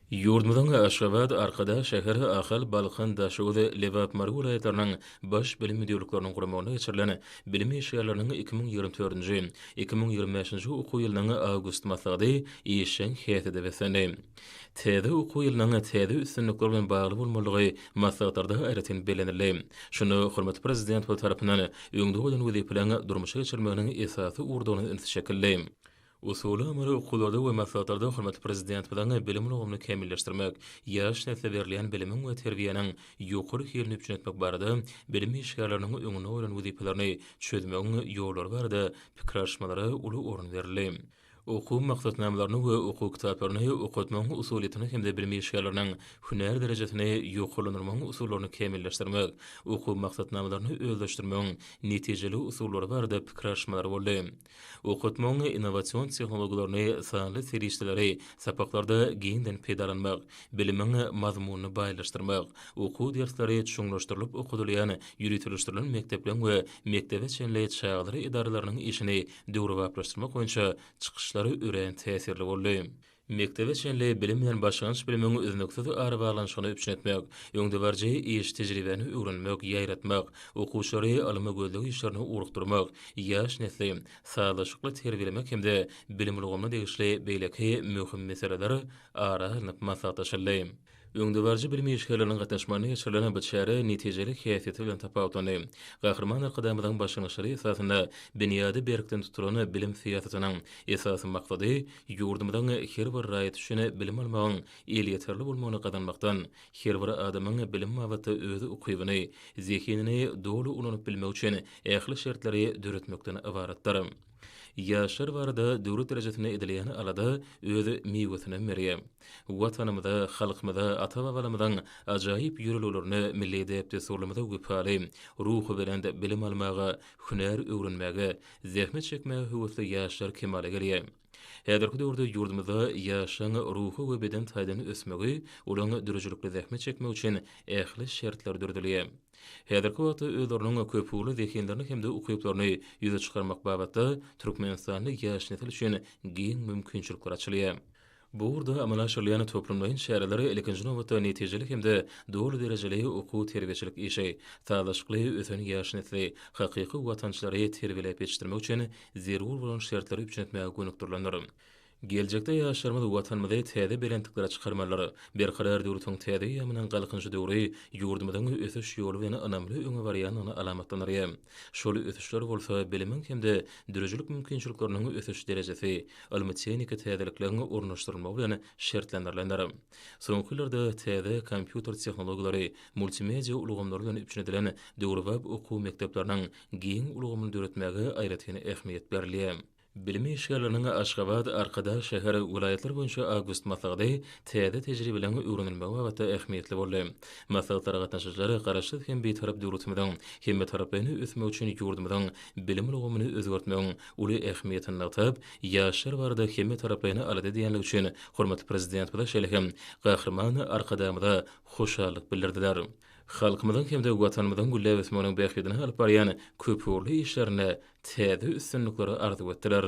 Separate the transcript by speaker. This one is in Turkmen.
Speaker 1: Ýurdumyzyň Aşgabat, Arkadag şäher, Ahal, Balkan, Daşoguz, Lebap, Mary welaýatlarynyň Baş bilim müdirlikleriniň guramagynda geçirilen bilim işgärleriniň 2024-nji, 2025-nji okuw ýylynyň awgust maslahaty işjeň häsiýete beslendi. Täze okuw ýylynyň täze üstünlikler bilen bagly bolmalydygy maslahatlarda aýratyn bellenildi. Şunda hormatly Prezidentimiz tarapyndan öňde goýlan wezipeleriň durmuşa geçirilmeginiň esasy ugurdygyna üns çekildi. Usuly-amaly okuwlarda we maslahatlarda hormatly Prezidentimiziň bilim ulgamyny kämilleşdirmek, ýaş nesle berilýän bilimiň we terbiýäniň ýokary hilini üpjün etmek barada bilim işgärleriniň öňünde goýlan wezipelerini çözmegiň ýollary barada pikir alyşmalara uly orun berildi. Okuw maksatnamalaryny we okuw kitaplaryny okatmagyň usulyýetini hem-de bilim işgärleriniň hünär derejesini ýokarlandyrmagyň usullaryny kämilleşdirmek, okuw maksatnamalaryny özleşdirmegiň netijeli usullary barada pikir alyşmalar boldy. Okatmagyň innowasion tehnologiýalaryny, sanly serişdeleri sapaklarda giňden peýdalanmak, bilimiň mazmunyny baýlaşdyrmak, okuw dersleri çuňlaşdyrylyp okadylýan ýöriteleşdirilen mekdepleriň we mekdebe çenli çagalar edaralarynyň işini döwrebaplaşdyrmak boýunça çykyşlar örän täsirli boldy. Mekdebe çenli bilim bilen başlangyç bilimiň üznüksiz arabaglanyşygyny üpjün etmek, öňdebaryjy iş tejribäni öwrenmek, ýaýratmak, okuwçylary ylmy-gözleg işlerine ugrukdyrmak, ýaş nesli sazlaşykly terbiýelemek hem-de bilim ulgamyna degişli beýleki möhüm meseleler ara alnyp maslahatlaşyldy. Öňdebaryjy bilim işgärleriniň gatnaşmagynda geçirilen bu çäre netijeli häsiýeti bilen tapawutlandy. Gahryman Arkadagymyzyň başlangyçlary esasynda binýady berkden tutulan bilim syýasatynyň esasy maksady ýurdumyzyň her bir raýaty üçin bilim almagyň elýeterli bolmagyny gazanmakdan, her bir adamyň bilim babatda öz ukybyny, zehinini doly ulanyp bilmegi üçin ähli şertleri döretmekden ybaratdyr. Ýaşlar barada döwlet derejesinde edilýän alada öz miwesinem berýär. Watanymyza, halkymyza, ata-babalarymyzyň ajaýyp ýörelgelerine, milli däp-dessurlarymyza wepaly, ruhubelent bilim almaga, hünär öwrenmäge, zähmet çekmäge höwesli ýaşlar kemala gelýär. Häzirki döwürde ýurdumyzda ýaşlaryň ruhy we beden taýdan ösmegi, olaryň döredijilikli zähmet çekmegi üçin ähli şertler döredilýär. Häzirki wagtda özleriniň köpugurly zehinlerini hem-de ukyplaryny ýüze çykarmak babatda türkmenistanly ýaş nesil üçin giň mümkinçilikler açylýar. Bu ugurda amala aşyrylýan toplumlaýyn çäreler ilkinji nobatda netijeli hem-de doly derejeli okuw-terbiýeçilik işi, sazlaşykly ösen ýaş nesli, hakyky watançylary terbiýeläp ýetişdirmek üçin zerur bolan şertleri üpjün etmäge gönükdirilendir. Geljekde ýaşlarymyz Watanymyzy täze belentliklere çykarmalydyr. Berkarar döwletiň täze eýýamynyň Galkynyşy döwri ýurdumyzyň ösüş ýoly bilen ynamly öňe barýandygyny alamatlandyrýar. Şol ösüşler bolsa bilimiň hem-de döredijilik mümkinçilikleriniň ösüş derejesi, ylmy-tehniki täzelikleriň ornaşdyrylmagy bilen şertlendirilendir. Soňky ýyllarda täze kompýuter tehnologiýalary, multimedia ulgamlary bilen üpjün edilen döwrebap okuw mekdepleriniň giň ulgamyny döretmäge aýratyn ähmiýet berilýär. Bilim işgärleriniň Aşgabat, Arkadag şäher, welaýatlar boýunça awgust maslahaty täze tejribeleriň öwrenilmegi babatda ähmiýetli boldy. Maslahatlara gatnaşyjylar Garaşsyz hem Bitarap döwletimiziň hemmetaraplaýyn ösmegi üçin ýurdumyzyň bilim ulgamyny özgertmegiň uly ähmiýetini nygtap, ýaşlar barada hemmetaraplaýyn alada edýänligi üçin hormatly Prezidentimize, şeýle hem Gahryman Arkadagymyza hoşallyk bildirdiler. Halkymyzyň hem-de Watanymyzyň gülläp ösmeginiň bähbidine alyp barýan köpugurly işlerinde täze üstünlikleri arzuw etdiler.